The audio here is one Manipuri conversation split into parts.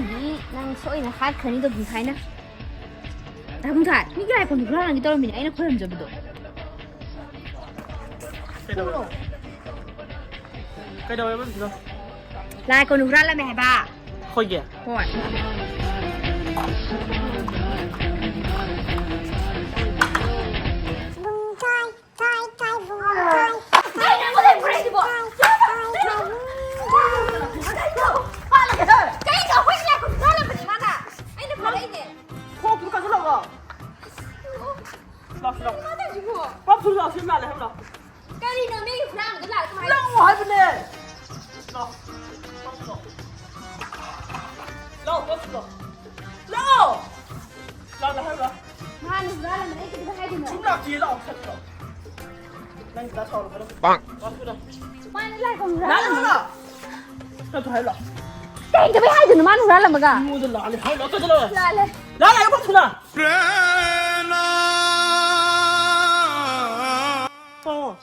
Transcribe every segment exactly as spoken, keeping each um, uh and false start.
ꯅꯪ ꯁꯣꯏꯅ ꯍꯥꯠꯈ꯭ꯔꯅꯤꯗꯣ ꯕꯨꯡꯊꯥꯏꯅ꯫ ꯗꯥ ꯕꯨꯡꯊꯥꯏ, ꯃꯤꯒꯤ ꯂꯥꯏ ꯀꯣꯟꯗꯣ ꯍꯨꯔꯥꯟꯂꯒꯦ ꯇꯧꯔꯝꯃꯤꯅꯦ ꯑꯩꯅ ꯈꯣꯏꯔꯝꯖꯕꯗꯣ꯫ ꯀꯩꯗꯧꯔꯦ? ꯀꯩꯗꯧꯋꯦꯕ ꯑꯗꯨꯗ? ꯂꯥꯏ ꯀꯣꯟꯗꯣ ꯍꯨꯔꯥꯜꯂꯝꯃꯦ ꯍꯥꯏꯕ꯫ ꯑꯩꯈꯣꯏꯒꯤ? ꯍꯣꯏ꯫ ꯀꯩꯅꯣ ꯑꯩꯈꯣꯏ ꯂꯩ ꯄꯨꯔꯛꯏꯁꯤꯕꯣ? ꯀꯩꯅꯣ? ꯀꯩꯅꯣ ꯑꯩꯈꯣꯏ ꯂꯥꯏ ꯀꯣꯟꯗꯣ ꯍꯨꯔꯥꯜꯂꯝꯕꯅꯦ ꯃꯥꯅ? ꯑꯩꯅ ꯄꯨꯔꯛꯏꯅꯦ꯫ ꯈꯣꯡ ꯈꯨꯠ ꯀꯥꯁꯤꯜꯂꯛꯑꯣ꯫ ꯂꯥꯎ, ꯂꯥꯎ꯫ ꯀꯩꯅꯣ ꯇꯧꯔꯤꯁꯤꯕꯣ? ꯄꯥꯞ ꯊꯨꯔ ꯂꯥꯎ, ꯁꯤ ꯃꯥꯜꯂꯦ ꯍꯥꯏꯕ ꯂꯥꯎ꯫ ꯀꯔꯤꯅꯣ ꯃꯤꯒꯤ ꯍꯨꯔꯥꯟꯕꯗꯣ ꯂꯥꯛꯑꯒ ꯀꯃꯥꯏꯅ ꯂꯥꯛꯑꯣ ꯍꯥꯏꯕꯅꯦ꯫ ꯂꯥꯎ, ꯂꯥꯎ, ꯂꯥꯎ, ꯂꯥꯎ꯫ ꯂꯥꯎ, ꯂꯥꯎ ꯍꯥꯏꯕ꯫ ꯃꯥꯅ ꯍꯨꯔꯥꯜꯂꯝꯕꯅꯦ, ꯑꯩ ꯀꯩꯗꯧꯕꯩ ꯍꯥꯏꯗꯣꯏꯅꯣ? ꯁꯨꯝ ꯂꯥꯛꯇꯦ, ꯂꯥꯎ, ꯁꯠ ꯂꯥꯎ꯫ ꯅꯪ ꯗꯥ ꯁꯥꯎꯔꯛꯀꯅꯨ꯫ ꯄꯥꯡ꯫ ꯂꯥꯛꯑꯣ, ꯂꯥꯛꯑꯣ꯫ ꯃꯥꯅ ꯂꯥꯏ ꯀꯣꯟ ꯂꯥꯛꯑꯣ, ꯍꯨꯔꯥꯜꯂꯝꯕꯅꯦ꯫ ꯂꯥꯛꯑꯣ꯫ ꯆꯠꯈ꯭ꯔꯣ ꯍꯥꯏꯔꯣ? ꯀꯩꯗꯧꯕꯩ ꯍꯥꯏꯗꯣꯏꯅꯣ ꯃꯥꯅ ꯍꯨꯔꯥꯜꯂꯝꯃꯒ? ꯑꯩꯉꯣꯟꯗ ꯂꯥꯜꯂꯦ ꯍꯥꯏꯔꯣ? ꯆꯠꯂꯣ꯫ ꯂꯥꯜꯂꯦ꯫ ꯂꯥꯜꯂꯦ ꯍꯥꯏꯔꯣ, ꯊꯨꯅ꯫ ꯄꯥꯎ꯫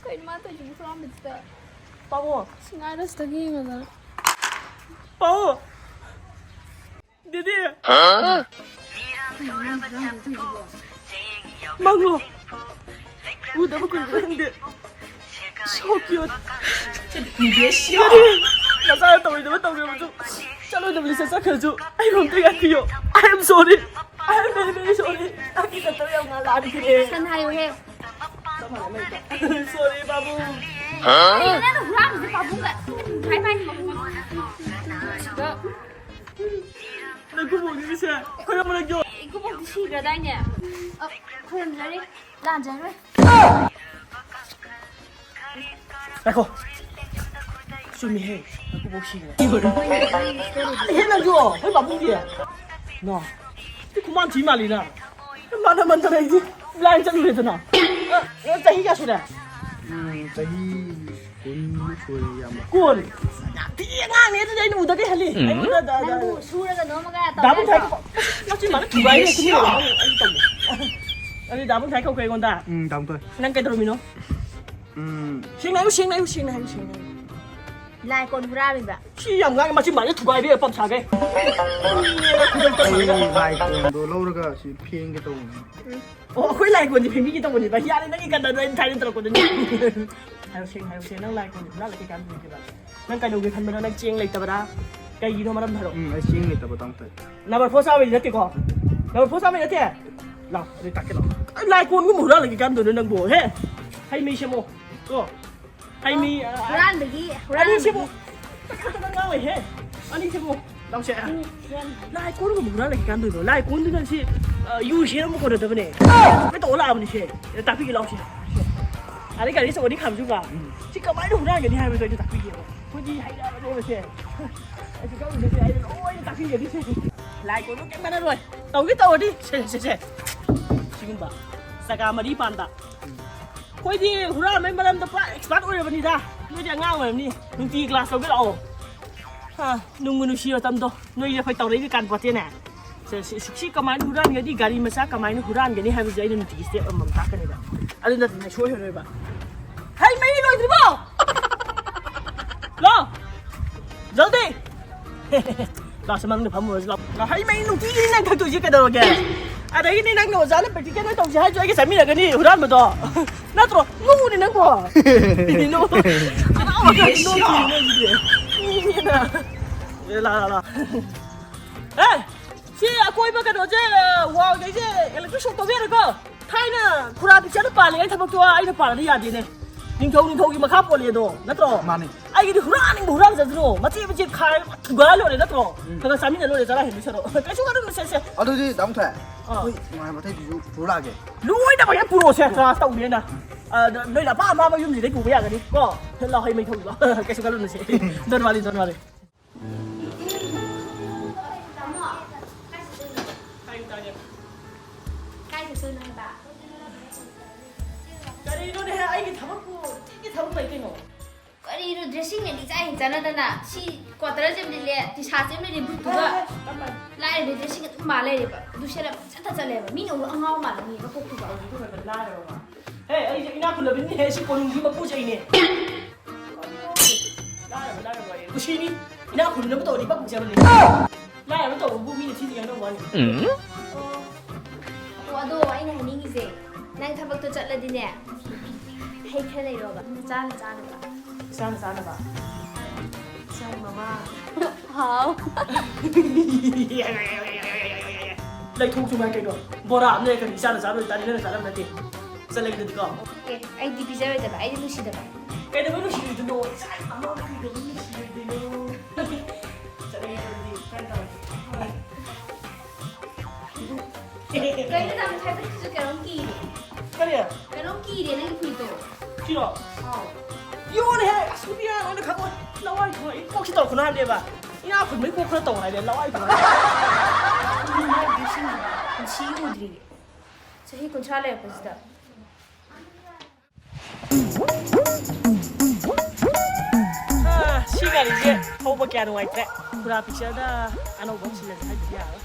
ꯀꯩꯅꯣ ꯃꯥ ꯇꯧꯔꯤꯁꯤꯕꯨ ꯍꯨꯔꯥꯟꯕꯁꯤꯗ? ꯄꯥꯎ꯫ ꯁꯤꯡꯍꯥꯔ ꯔꯁꯇꯒꯤ ꯌꯦꯡꯉꯗꯅ꯫ ꯄꯥꯎ꯫ ꯗꯤꯗꯤ꯫ ꯍꯥ? ꯃꯪꯂꯣ꯫ ꯎꯗꯕ ꯀꯨꯏꯔꯦ ꯈꯪꯗꯦ꯫ So cute. ꯀꯔꯤ? ꯅꯆꯥꯅ ꯇꯧꯔꯣꯏꯗꯕ ꯇꯧꯈ꯭ꯔꯕꯁꯨ, ꯆꯠꯂꯣꯏꯗꯕ ꯂꯤꯆꯠ ꯆꯠꯈ꯭ꯔꯁꯨ, ꯑꯩꯕꯨ ꯑꯝꯇ ꯉꯥꯛꯄꯤꯌꯣ꯫ I am sorry. I am very, very sorry. ꯑꯩꯒꯤ ꯅꯠꯇꯕ ꯌꯥꯝ ꯉꯥꯂꯥꯟꯈ꯭ꯔꯦ꯫ ꯁꯟ ꯍꯥꯏꯌꯨꯍꯦ꯫ ꯆꯞ ꯃꯥꯟꯅꯩ ꯅꯪꯒ꯫ Sorry, ꯄꯥꯕꯨꯡ꯫ ꯀꯩꯅꯣ ꯅꯪꯅ ꯍꯨꯔꯥꯟꯕꯁꯦ ꯄꯥꯕꯨꯡꯒ? ꯍꯥꯏ ꯍꯥꯏ ꯄꯥꯕꯨꯡ꯫ ꯅꯪ ꯀꯨꯝꯃꯣꯛꯅꯤꯁꯦ꯫ ꯈꯣꯏꯔꯝꯃꯨ ꯂꯥꯛꯌꯣ꯫ ꯏꯀꯨꯕꯣꯛꯇꯤ ꯁꯤꯈ꯭ꯔꯗꯥꯏꯅꯦ? ꯑ, ꯈꯣꯏꯔꯝꯖꯔꯤ꯫ ꯂꯥꯟꯖꯔꯣꯏ꯫ ꯉꯥꯏꯈꯣ꯫ ꯆꯨꯝꯃꯤꯍꯦ꯫ ꯅꯪ ꯀꯨꯝꯃꯣꯛ ꯁꯤꯈ꯭ꯔꯦ꯫ ꯍꯦ ꯅꯪꯁꯨ꯫ ꯍꯣꯏ ꯄꯥꯕꯨꯡꯗꯤ꯫ ꯅꯣ꯫ ꯁꯤ ꯈꯨꯃꯥꯟ ꯊꯤ ꯃꯥꯜꯂꯤꯅ꯫ ꯃꯥꯅ ꯃꯟꯗꯅ ꯑꯩꯁꯦ blind ꯆꯠꯂꯨꯔꯦꯗꯅ꯫ ꯑ, ꯆꯍꯤ ꯀꯌꯥ ꯁꯨꯔꯦ? ꯎꯝ, ꯆꯍꯤ ꯀꯨꯟꯃꯨꯛ ꯁꯨꯔꯦ, ꯏꯌꯥꯝꯕ꯫ ꯀꯨꯟ? ꯌꯥꯝ ꯊꯤ ꯑꯉꯥꯡꯅꯦ, ꯑꯗꯨꯗꯤ ꯑꯩꯅ ꯎꯗꯒꯩ ꯍꯜꯂꯤ꯫ ꯎꯝ꯫ ꯑꯩꯉꯣꯟꯗ ꯗ-, ꯗ-, ꯅꯪꯕꯨ ꯁꯨꯔꯒ ꯅꯣꯝꯃꯒ ꯗꯥ ꯕꯨꯡꯊꯥꯏ ꯇꯧꯔꯒ ꯀꯧ-, ꯃꯆꯤꯟ ꯃꯥꯅ ꯊꯨꯒꯥꯏꯔꯦ, ꯊꯨꯒꯥꯏꯔꯦ꯫ ꯑꯩ ꯇꯧꯒꯦ꯫ ꯑꯗꯨꯗꯤ ꯗꯥ ꯕꯨꯡꯊꯥꯏ ꯀꯧꯈ꯭ꯔꯦ ꯑꯩꯉꯣꯟꯗ꯫ ꯎꯝ, ꯗꯥ ꯕꯨꯡꯊꯥꯏ꯫ ꯅꯪ ꯀꯩꯗꯧꯔꯝꯃꯤꯅꯣ? ꯎꯝ꯫ ꯁꯦꯡꯅ ꯍꯥꯏꯌꯨ, ꯁꯦꯡꯅ ꯍꯥꯏꯌꯨ, ꯁꯦꯡꯅ ꯍꯥꯏꯌꯨ, ꯁꯦꯡꯅ ꯍꯥꯏꯌꯨ꯫ ꯂꯥꯏ ꯀꯣꯟ ꯍꯨꯔꯥꯜꯂꯤꯕ꯫ ꯁꯤ ꯌꯥꯝ ꯉꯥꯡꯉꯦ, ꯃꯆꯤꯟ ꯃꯥꯁꯦ ꯊꯨꯒꯥꯏꯕ ꯄꯝ ꯁꯥꯒꯦ꯫ ꯑꯩ ꯂꯥꯏ ꯀꯣꯟꯗꯣ ꯂꯧꯔꯒ ꯁꯤ ꯐꯦꯡꯒꯦ ꯇꯧꯕꯅꯤ꯫ ꯑꯣ, ꯑꯩꯈꯣꯏ ꯂꯥꯏ ꯀꯣꯟꯁꯦ ꯐꯦꯡꯕꯤꯒꯦ ꯇꯧꯕꯅꯦꯕ꯫ ꯌꯥꯔꯦ, ꯅꯪꯒꯤ ꯀꯟꯗꯗꯣ ꯑꯩꯅ ꯊꯥꯏꯅ ꯇꯧꯔꯛꯄꯗꯨꯅꯤ꯫ ꯍꯥꯏꯔꯣꯁꯦ, ꯍꯥꯏꯔꯣꯁꯦ, ꯅꯪ ꯂꯥꯏ ꯀꯣꯟ ꯍꯨꯔꯥꯜꯂꯛꯀꯦ ꯀꯥꯟꯗ ꯐꯦꯡꯒꯦꯕ꯫ ꯅꯪ ꯀꯩꯗꯧꯒꯦ ꯈꯟꯕꯅꯣ? ꯅꯪ ꯆꯦꯡ ꯂꯩꯇꯕꯔꯥ? ꯀꯩꯒꯤꯅꯣ? ꯃꯔꯝ ꯍꯥꯏꯔꯣ꯫ ꯎꯝ, ꯑꯩ ꯆꯦꯡ ꯂꯩꯇꯕ ꯇꯥꯡꯊꯣꯛꯑꯦ꯫ ꯅꯝꯕꯔ ꯐꯣꯔ ꯆꯥꯕꯩꯗꯤ ꯅꯠꯇꯦꯀꯣ? ꯅꯝꯕꯔ ꯐꯣꯔ ꯆꯥꯕꯩ ꯅꯠꯇꯦ? ꯂꯥꯎ, ꯑꯗꯨ ꯇꯥꯛꯀꯦ ꯂꯥꯎ꯫ ꯑꯩ ꯂꯥꯏ ꯀꯣꯟꯒꯨꯝꯕ ꯍꯨꯔꯥꯜꯂꯒꯦ ꯀꯥꯟꯗꯣꯏꯅꯣ ꯅꯪꯕꯨ? ꯍꯦ? ꯍꯩ ꯃꯍꯤ ꯁꯦꯝꯃꯣ꯫ ꯀꯣ? ꯍꯩ ꯃꯍꯤ, ꯑ, ꯍꯨꯔꯥꯟꯕꯒꯤ ꯑꯅꯤ ꯍꯨꯔꯥꯟꯕꯒꯤ ꯁꯦꯝꯃꯣ꯫ ꯈꯤꯇꯪ ꯉꯥꯡꯉꯣꯏꯍꯦ꯫ ꯑꯅꯤ ꯁꯦꯝꯃꯣ꯫ ꯂꯥꯎꯁꯦ꯫ ꯂꯥꯏ ꯀꯣꯟꯒꯨꯝꯕ ꯍꯨꯔꯥꯜꯂꯒꯦ ꯀꯥꯟꯗꯣꯏꯅꯣ? ꯂꯥꯏ ꯀꯣꯟꯗꯨꯅ ꯁꯤ, ꯑ, ꯌꯨ ꯁꯦꯝꯕ ꯀꯣꯟꯅꯗꯕꯅꯦ꯫ ꯀꯩ ꯇꯧꯔ ꯂꯥꯛꯑꯕꯅꯤ ꯁꯦ? ꯇꯥꯛꯄꯤꯒꯦ ꯂꯥꯎꯁꯦ꯫ ꯑꯗꯩ ꯒꯥꯔꯤ ꯑꯆꯧꯕ ꯑꯅꯤ ꯈꯥꯝꯖꯨꯒ꯫ ꯁꯤ ꯀꯃꯥꯏꯅ ꯍꯨꯔꯥꯟꯒꯅꯤ ꯍꯥꯏꯕꯗꯣ ꯑꯩꯅ ꯇꯥꯛꯄꯤꯒꯦꯕ꯫ ꯑꯩꯈꯣꯏꯗꯤ ꯍꯩꯔꯕꯅꯦꯕ ꯁꯦ꯫ ꯑꯩꯁꯨ ꯈꯪꯗꯦ ꯁꯦ, ꯑꯩꯅ ꯂꯣꯏꯅ ꯇꯥꯛꯄꯤꯒꯅꯤ ꯁꯦ꯫ ꯂꯥꯏ ꯀꯣꯟꯗꯣ ꯀꯩꯝ ꯀꯥꯟꯅꯔꯣꯏ꯫ ꯇꯧꯒꯦ ꯇꯧꯔꯗꯤ ꯁꯦ, ꯁꯦ, ꯁꯦ꯫ ꯁꯤꯒꯨꯝꯕ ꯆꯀꯥ ꯃꯔꯤ ꯄꯥꯟꯕ꯫ ꯑꯩꯈꯣꯏꯗꯤ ꯍꯨꯔꯥꯟꯕꯩ ꯃꯔꯝꯗ ꯄꯨꯔꯥ expert ꯑꯣꯏꯔꯕꯅꯤꯗ꯫ ꯅꯣꯏꯗꯤ ꯑꯉꯥꯡ ꯑꯣꯏꯔꯝꯅꯤ꯫ ꯅꯨꯡꯇꯤꯒꯤ class ꯂꯧꯒꯦ ꯂꯥꯛꯑꯣ꯫ ꯍꯥ, ꯅꯨꯡꯕꯨ ꯅꯨꯡꯁꯤ ꯃꯇꯝꯗꯣ꯫ ꯅꯣꯏꯗꯤ ꯑꯩꯈꯣꯏ ꯇꯧꯔꯛꯏꯗꯤ ꯀꯥꯟꯄꯣꯠꯇꯦꯅꯦ꯫ ꯁꯦ, ꯁꯤ, ꯁꯤ, ꯁꯤ ꯀꯃꯥꯏꯅ ꯍꯨꯔꯥꯟꯒꯅꯤ? ꯒꯥꯔꯤ ꯃꯆꯥ ꯀꯃꯥꯏꯅ ꯍꯨꯔꯥꯟꯒꯅꯤ ꯍꯥꯏꯕꯁꯦ ꯑꯩꯅ ꯅꯨꯡꯇꯤꯒꯤ step ꯑꯃꯃꯝ ꯇꯥꯛꯀꯅꯤꯕ꯫ ꯑꯗꯨ ꯅꯠꯇ꯭ꯔꯗꯤ ꯁꯣꯏꯔꯔꯣꯏꯕ꯫ ꯍꯩ ꯃꯍꯤ ꯂꯣꯏꯗ꯭ꯔꯤꯕꯣ? ꯂꯣ! ꯖꯜꯗꯤ! Class ꯃꯅꯨꯡꯗ ꯐꯝꯃꯨꯔꯁꯤ ꯂꯥꯎ꯫ ꯍꯩ ꯃꯍꯤ ꯅꯨꯡꯇꯤꯒꯤ ꯅꯪ ꯊꯛꯇꯣꯏꯁꯦ ꯀꯩꯗꯧꯔꯒꯦ? ꯑꯗꯒꯤꯗꯤ ꯅꯪꯅ ꯑꯣꯖꯥꯅ practical ꯇꯧꯁꯦ ꯍꯥꯏꯁꯨ ꯑꯩꯒ ꯆꯠꯃꯤꯟꯅꯒꯅꯤ ꯍꯨꯔꯥꯟꯕꯗꯣ꯫ ꯅꯠꯇ꯭ꯔꯣ? ꯅꯣꯛꯎꯅꯦ ꯅꯪꯕꯣ꯫ ꯅꯣꯛ-, ꯍꯔꯥꯎꯔꯒ ꯅꯣꯛꯏꯅꯦ ꯅꯪꯁꯦ꯫ ꯃꯤꯅ꯫ ꯑꯦ, ꯂꯥ, ꯂꯥ, ꯂꯥ꯫ ꯑꯦ, ꯁꯤ ꯑꯀꯣꯏꯕ ꯀꯩꯅꯣꯁꯦ, wallꯈꯩꯁꯦ electric shock ꯇꯧꯕ ꯌꯥꯔꯣꯏꯀꯣ? ꯊꯥꯏꯅ ꯈꯨꯔꯥ pictureꯗ ꯄꯥꯜꯂꯤꯉꯩ ꯊꯕꯛꯇꯣ ꯑꯩꯅ ꯄꯥꯜꯂꯗꯤ ꯌꯥꯗꯦꯅꯦ꯫ ꯅꯤꯡꯊꯧ, ꯅꯤꯡꯊꯧꯒꯤ ꯃꯈꯥ ꯄꯣꯜꯂꯦ ꯑꯗꯣ, ꯅꯠꯇ꯭ꯔꯣ? ꯃꯥꯅꯤ꯫ ꯑꯩꯒꯤꯗꯤ ꯍꯨꯔꯥꯟꯅꯤꯡꯕ ꯍꯨꯔꯥꯟꯖꯗ꯭ꯔꯣ? ꯃꯆꯦꯠ ꯃꯆꯦꯠ ꯈꯥꯏꯔꯒ ꯊꯨꯒꯥꯏ ꯂꯣꯏꯔꯦ, ꯅꯠꯇ꯭ꯔꯣ? ꯈꯔ ꯈꯔ ꯆꯥꯃꯤꯟꯅ ꯂꯣꯏꯔꯦ, ꯆꯔꯥ ꯍꯦꯟꯕ ꯁꯔꯨꯛ꯫ ꯀꯩꯁꯨ ꯈꯜꯂꯨꯅꯨ, ꯁꯦ, ꯁꯦ꯫ ꯑꯗꯨꯗꯤ ꯗꯥ ꯃꯨꯊꯣꯏ, ꯑꯥ꯫ ꯑꯩꯈꯣꯏ ꯏꯃꯥꯟꯅꯕ ꯑꯇꯩꯗꯨꯁꯨ ꯄꯨꯔꯛꯑꯒꯦ꯫ ꯂꯣꯏꯅꯃꯛ ꯍꯦꯛ ꯄꯨꯔꯛꯑꯣꯁꯦ, class ꯇꯧꯅꯦꯅ꯫ ꯑ, ꯅꯣꯏꯅ ꯑꯄꯥꯝ ꯑꯄꯥꯝꯕ ꯌꯨꯝꯁꯤꯗꯩ ꯄꯨꯕ ꯌꯥꯒꯅꯤ, ꯀꯣ? ꯂꯥꯎ, ꯍꯩ ꯃꯍꯤ ꯊꯛꯎꯁꯤ ꯂꯥꯎ꯫ ꯀꯩꯁꯨ ꯈꯜꯂꯨꯅꯨꯁꯦ꯫ Don't worry, don't worry꯫ ꯀꯥꯏ ꯆꯠꯇꯣꯏꯅꯣ ꯍꯥꯏꯕ? ꯀꯔꯤꯅꯣꯅꯦꯍꯦ, ꯑꯩꯒꯤ ꯊꯕꯛꯄꯨ ꯆꯤꯟꯒꯤ ꯊꯕꯛ ꯂꯩ ꯀꯩꯅꯣ? ꯀꯔꯤꯅꯣ dressing ꯑꯅꯤ ꯆꯥꯛ ꯍꯦꯟ ꯆꯥꯟꯅꯗꯅ ꯁꯤ quarter ꯑꯃ ꯂꯤꯠꯂꯦ, T-shirt ꯑꯃ ꯂꯤꯠꯂꯦ, ꯕꯨꯠꯇꯨꯒ꯫ ꯇꯞꯅ꯫ ꯂꯥꯏꯔꯕ dressing ꯑꯗꯨꯝ ꯃꯥ ꯂꯩꯔꯦꯕ꯫ ꯑꯗꯨ ꯁꯦꯠꯂ ꯄꯪꯆꯠꯇ ꯆꯠꯂꯦꯕ꯫ ꯃꯤꯅ ꯎꯔ ꯑꯉꯥꯎ ꯃꯥꯜꯂꯅꯤ ꯃꯀꯣꯛꯇꯨꯒ꯫ ꯑꯗꯨ ꯈꯛꯇ ꯂꯥꯏꯔꯕ꯫ ꯍꯦ, ꯑꯩꯁꯦ ꯏꯅꯥꯛ ꯈꯨꯜꯂꯕꯅꯤꯅꯦꯍꯦ, ꯁꯤ ꯀꯣꯅꯨꯡꯒꯤ ꯃꯄꯨꯁꯦ ꯑꯩꯅꯦ꯫ ꯂꯥꯏꯔꯕ꯫ ꯀꯨꯁꯤꯅꯤ꯫ ꯏꯅꯥꯛ ꯈꯨꯟꯅꯕ ꯇꯧꯔꯗꯤ ꯄꯥꯛ ꯄꯥꯛ ꯆꯥꯕ ꯂꯩ꯫ ꯂꯥꯏꯔꯕ ꯇꯧꯕꯕꯨ ꯃꯤꯅ ꯊꯤꯅ ꯉꯥꯡꯅꯕ ꯋꯥꯅꯤ꯫ ꯑꯣ, ꯑꯗꯣ ꯑꯩꯅ ꯍꯥꯏꯅꯤꯡꯉꯤꯁꯦ, ꯅꯪ ꯊꯕꯛꯇꯣ ꯆꯠꯂꯗꯤꯅꯦ, ꯍꯩ ꯈꯔ ꯂꯩꯔꯣꯕ, ꯆꯥꯅ ꯆꯥꯅꯕ꯫ ꯆꯥꯅ ꯆꯥꯅꯕ? ꯏꯆꯥꯒꯤ ꯃꯃꯥ꯫ ꯍꯥꯎ꯫ ꯂꯩꯊꯣꯛꯁꯨ ꯃꯥꯏ ꯀꯩꯅꯣ? ꯕꯣꯔꯥ ꯑꯃ ꯂꯩꯔꯛꯀꯅꯤ, ꯏꯆꯥꯅ ꯆꯥꯔꯣꯏ ꯇꯥꯅꯤ, ꯅꯪꯅ ꯆꯥꯔꯝ ꯅꯠꯇꯦ꯫ ꯆꯠꯂꯒꯦ ꯑꯗꯨꯗꯤꯀꯣ꯫ ꯑꯦ, ꯑꯩꯗꯤ ꯄꯤꯖꯔꯣꯏꯗꯕ, ꯑꯩꯗꯤ ꯅꯨꯡꯁꯤꯗꯕ꯫ ꯀꯩꯗꯧꯕꯩ ꯅꯨꯡꯁꯤꯔꯣꯏꯗꯣꯏꯅꯣ? ꯏꯆꯥꯒꯤ ꯃꯃꯥ ꯀꯩꯗꯧꯕꯩ ꯅꯨꯡꯁꯤꯔꯣꯏꯗꯣꯏꯅꯣ? ꯆꯠꯂꯒꯦ ꯑꯗꯨꯗꯤ, ꯀꯔꯝ ꯇꯧꯔꯒꯦ? ꯀꯩꯅꯣ ꯅꯪ ꯍꯥꯏꯕꯗꯨꯁꯨ ꯀꯩꯅꯣꯝ ꯀꯤꯔꯦ꯫ ꯀꯔꯤ? ꯀꯩꯅꯣꯝ ꯀꯤꯔꯦ ꯅꯪꯒꯤ ꯐꯨꯔꯤꯠꯇꯣ꯫ ꯁꯤꯔꯣ? ꯑꯥꯎ꯫ ꯌꯣꯟꯅꯦꯍꯦ! ꯑꯁ, ꯅꯨꯄꯤ ꯑꯉꯥꯡ ꯂꯣꯏꯅ ꯈꯪꯉꯣꯏ꯫ ꯂꯋꯥꯏ ꯊꯣꯡ ꯑꯩ ꯀꯣꯛꯁꯤ ꯇꯧꯔꯛꯀꯅꯨ ꯍꯥꯏꯕꯅꯦꯕ꯫ ꯏꯅꯥꯛ ꯈꯨꯟꯕꯩ ꯀꯣꯛ ꯈꯔ ꯇꯧ ꯍꯥꯏꯕꯅꯦ, ꯂꯋꯥꯏ ꯊꯣꯡ꯫ ꯄꯨꯟꯁꯤ ꯎꯗ꯭ꯔꯤꯌꯦ꯫ ꯆꯍꯤ ꯀꯨꯟꯊ꯭ꯔꯥ ꯂꯩꯔꯛꯄꯁꯤꯗ꯫ ꯑꯥ, ꯁꯤ ꯒꯥꯔꯤꯁꯦ ꯊꯧꯕ ꯀꯌꯥ ꯅꯨꯡꯉꯥꯏꯇ꯭ꯔꯦ꯫ ꯈꯨꯔꯥ ꯄꯤꯛꯆꯔꯗ ꯑꯅꯧꯕ ꯑꯃ ꯁꯤꯜꯂꯁꯦ ꯍꯥꯏꯗꯤ ꯌꯥꯔꯣꯏ꯫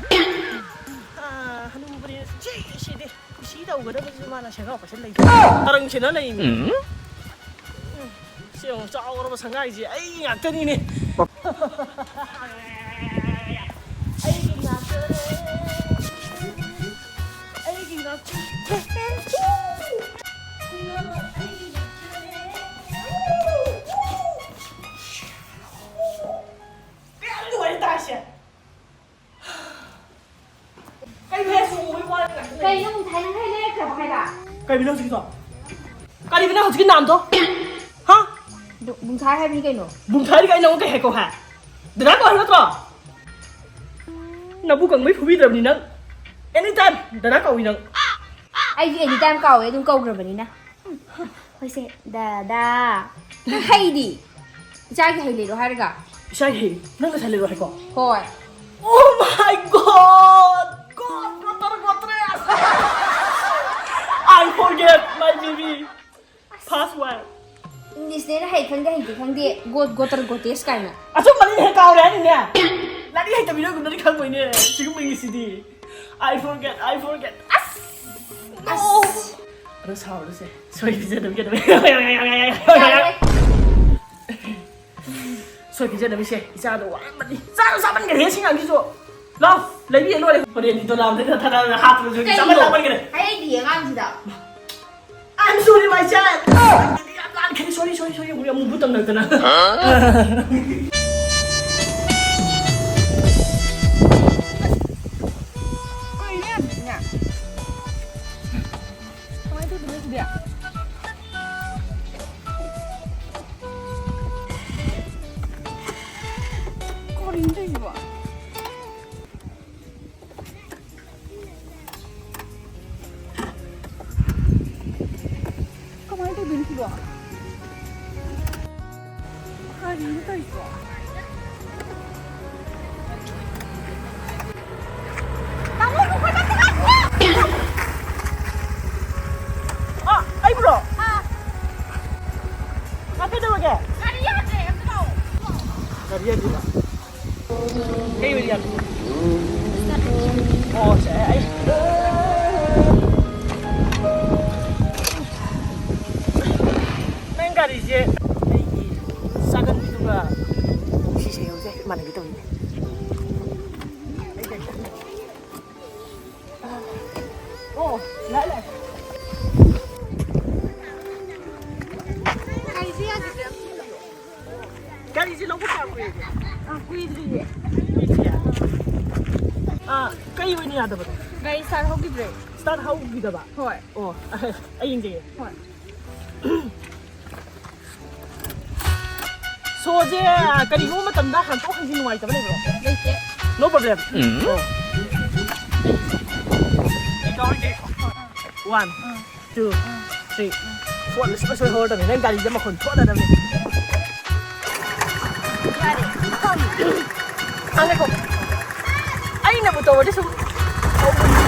ꯑꯥ, ꯍꯅꯨꯕꯅꯤꯅ ꯁꯤ, ꯁꯤꯗꯤ ꯀꯨꯁꯤ ꯇꯧꯒꯗꯕꯁꯨ ꯃꯥꯅ ꯁꯦꯟꯖꯥꯎ ꯄꯥꯏꯁꯜ ꯂꯩꯇꯦ꯫ ꯇꯔꯪ ꯁꯦꯟꯅ ꯂꯩꯅꯤ꯫ ꯎꯝ꯫ ꯁꯤ ꯌꯦꯡꯉꯨ, ꯆꯥꯎꯔꯕ ꯁꯪꯒꯥꯏꯁꯦ ꯑꯩ ꯉꯥꯛꯇꯅꯤꯅꯦ꯫ ꯑꯩꯒꯤ ꯉꯥꯛꯇꯅꯦ꯫ ꯑꯩꯒꯤ ꯉꯥꯛꯇꯅꯦ꯫ ꯀꯌꯥꯝ ꯅꯨꯡꯉꯥꯏ ꯇꯥꯏꯁꯦ꯫ ꯀꯩꯅꯣ ꯍꯦ, ꯁꯨꯝ ꯎꯕꯩ ꯋꯥꯅꯤ ꯉꯥꯛꯇ ꯂꯩ꯫ ꯀꯩꯅꯣ ꯃꯨꯊꯥꯏ ꯅꯪ ꯀꯩ ꯂꯩꯔꯛꯇ꯭ꯔꯕ ꯍꯥꯏꯕ? ꯀꯩꯅꯣ ꯍꯧꯖꯤꯛꯀꯤꯗꯣ? ꯀꯔꯤꯕ ꯅꯪ ꯍꯧꯖꯤꯛꯀꯤ ꯅꯥꯝꯗꯣ? ꯍꯥ? ꯕꯨ-, ꯕꯨꯡꯊꯥꯏ ꯍꯥꯏꯕꯅꯤ ꯀꯩꯅꯣ꯫ ꯕꯨꯡꯊꯥꯏꯗꯤ ꯀꯩ ꯅꯪꯉꯣꯟꯗ ꯀꯩ ꯍꯥꯏꯀꯣ ꯍꯥꯏ? ꯗꯗꯥ ꯀꯧ ꯍꯥꯏꯕ ꯅꯠꯇ꯭ꯔꯣ? ꯅꯕꯨ ꯀꯪꯕꯩ ꯐꯨꯕꯤꯗ꯭ꯔꯕꯅꯤ ꯅꯪ꯫ Anytime ꯗꯗꯥ ꯀꯧꯏ ꯅꯪ꯫ ꯑꯩꯗꯤ anytime ꯀꯥꯎꯋꯦ, ꯑꯗꯨꯝ ꯀꯧꯈ꯭ꯔꯕꯅꯤꯅ꯫ ꯍꯣꯏꯁꯦ, ꯗꯗꯥ꯫ ꯅꯪ ꯍꯩꯗꯤ? ꯏꯆꯥꯒꯤ ꯍꯩ ꯂꯩꯔꯣ ꯍꯥꯏꯔꯒ? ꯏꯆꯥꯒꯤ ꯍꯩ? ꯅꯪ ꯉꯁꯥꯏ ꯂꯩꯔꯣ ꯍꯥꯏꯀꯣ? ꯍꯣꯏ꯫ Oh my God! God, ꯒꯣꯇꯔ, ꯒꯣꯇꯔ! I forget my baby! Fast one! English ꯅꯦꯅ ꯍꯩ ꯈꯪꯗꯦ, ꯍꯩꯇꯦ ꯈꯪꯗꯦ, God, ꯒꯣꯇꯔ, ꯒꯣꯇꯦꯁ ꯀꯥꯏꯅ꯫ ꯑꯆꯨꯝꯕꯅꯤꯅꯦ, ꯀꯥꯎꯔꯦ ꯍꯥꯏꯅꯤꯅꯦ꯫ ꯂꯥꯏꯔꯤꯛ ꯍꯩꯇꯕꯤ ꯅꯣꯏꯒꯨꯝꯕꯗꯤ ꯈꯪꯉꯣꯏꯅꯦ, ꯁꯤꯒꯨꯝꯕ English CD. I forget, I forget. ꯑꯁ! No! ꯑꯁ! ꯑꯗꯣ ꯁꯥꯎꯔꯁꯦ꯫ ꯁꯣꯏ ꯄꯤꯖꯗꯕꯤ ꯀꯩꯗꯧꯕꯩ? ꯌꯥꯔꯦ꯫ ꯁꯣꯏ ꯄꯤꯖꯅꯕꯤꯁꯦ, ꯏꯆꯥꯗꯣ ꯋꯥꯔꯝꯃꯅꯤ꯫ ꯆꯥꯔꯣ, ꯆꯥꯃꯟꯈ꯭ꯔꯦ ꯁꯤ ꯑꯉꯥꯡꯁꯤꯁꯨ꯫ ꯂꯥꯎ, ꯂꯩꯕꯤꯌꯦ ꯂꯣꯏꯔꯦ꯫ ꯍꯣꯔꯦꯟꯗꯤ ꯗꯣꯂꯥꯝꯗꯒ ꯊꯥꯗꯔꯒ ꯍꯥꯠꯄꯁꯨ ꯀꯩꯅꯣ? ꯆꯥꯃꯟ ꯂꯥꯛꯃꯟꯈ꯭ꯔꯦ꯫ ꯍꯩꯗꯤ ꯑꯉꯥꯡꯁꯤꯗ꯫ I'm sorry, my child. ꯌꯥꯝ ꯂꯥꯟꯈ꯭ꯔꯦ, sorry, sorry, sorry. ꯑꯃꯨꯛ, ꯑꯃꯨꯛ ꯕꯨꯠ ꯇꯝꯅꯔꯛꯇꯅ꯫ ꯀꯩꯅꯣ ꯌꯥꯝ ꯊꯤꯅ? ꯀꯃꯥꯏꯅ ꯇꯧꯗꯣꯏꯅꯣ ꯁꯤꯗꯤ? ꯀꯔꯤꯅꯣ ꯇꯧꯔꯤꯁꯤꯕꯣ? ꯀꯃꯥꯏꯅ ꯇꯧꯗꯣꯏꯅꯣ ꯁꯤꯕꯣ? ꯀꯔꯤꯅꯣ ꯇꯧꯔꯤꯁꯤꯕꯣ? ꯇꯥꯃꯣ, ꯃꯈꯣꯏ ꯆꯠꯈ꯭ꯔꯦ! ꯑ, ꯑꯩꯕꯨꯔꯣ? ꯑ꯫ ꯉꯥꯏ, ꯀꯩꯗꯧꯔꯒꯦ? ꯒꯥꯔꯤ ꯌꯥꯗ꯭ꯔꯦ, ꯑꯝꯇ ꯂꯥꯛꯑꯣ꯫ ꯒꯥꯔꯤ ꯌꯥꯗ꯭ꯔꯤꯕ? ꯀꯩ ꯑꯣꯏꯗꯤ ꯌꯥꯗ꯭ꯔꯤꯕ? ꯑꯣ, ꯁꯦ, ꯑꯩ, ꯅꯪ ꯒꯥꯔꯤꯁꯦ ꯑꯩꯒꯤ ꯆꯥꯒꯟꯕꯤꯗꯨꯒ ꯁꯤ ꯁꯦ ꯌꯧꯁꯦ ꯏꯃꯥꯟꯅꯕꯤ ꯇꯧꯔꯤꯅꯦ꯫ ꯑꯣ, ꯂꯥꯛꯑꯦ, ꯂꯥꯛꯑꯦ꯫ ꯒꯥꯔꯤꯁꯦ ꯌꯥꯈꯤꯗ꯭ꯔꯦ꯫ ꯒꯥꯔꯤꯁꯦ ꯂꯧꯕ ꯀꯌꯥꯝ ꯀꯨꯏꯔꯒꯦ? ꯑꯥ, ꯀꯨꯏꯗ꯭ꯔꯤꯌꯦ꯫ ꯑꯥ, ꯀꯩ ꯑꯣꯏꯅ ꯌꯥꯗꯕꯅꯣ? ꯒꯥꯔꯤ start ꯍꯧꯈꯤꯗ꯭ꯔꯦ꯫ Start ꯍꯧꯈꯤꯗꯕ? ꯍꯣꯏ꯫ ꯑꯣ, ꯑꯩ ꯌꯦꯡꯖꯒꯦ꯫ ꯍꯣꯏ꯫ ꯁꯣꯁꯦ, ꯀꯔꯤꯒꯨꯝꯕ ꯃꯇꯝꯗ ꯍꯥꯡꯇꯣꯛ ꯍꯥꯡꯖꯤꯟ ꯅꯨꯡꯉꯥꯏꯇꯕ ꯂꯩꯕ꯭ꯔꯣ? ꯂꯩꯇꯦ꯫ No problem? ꯎꯝ꯫ ꯑꯣ꯫ One, two, three, four. ꯁꯣꯏ, ꯁꯣꯏ, ꯁꯣꯏ ꯍꯧꯔꯗꯕꯅꯤ꯫ ꯅꯪ ꯒꯥꯔꯤꯁꯦ ꯃꯈꯣꯟ ꯊꯣꯛꯅꯗꯕꯅꯤ꯫ ꯌꯥꯔꯦ꯫ ꯉꯥꯏꯈꯣ꯫ ꯑꯩꯅꯕꯨ ꯇꯧꯔꯗꯤ ꯁꯨꯝ ꯇꯧꯕꯅꯤ꯫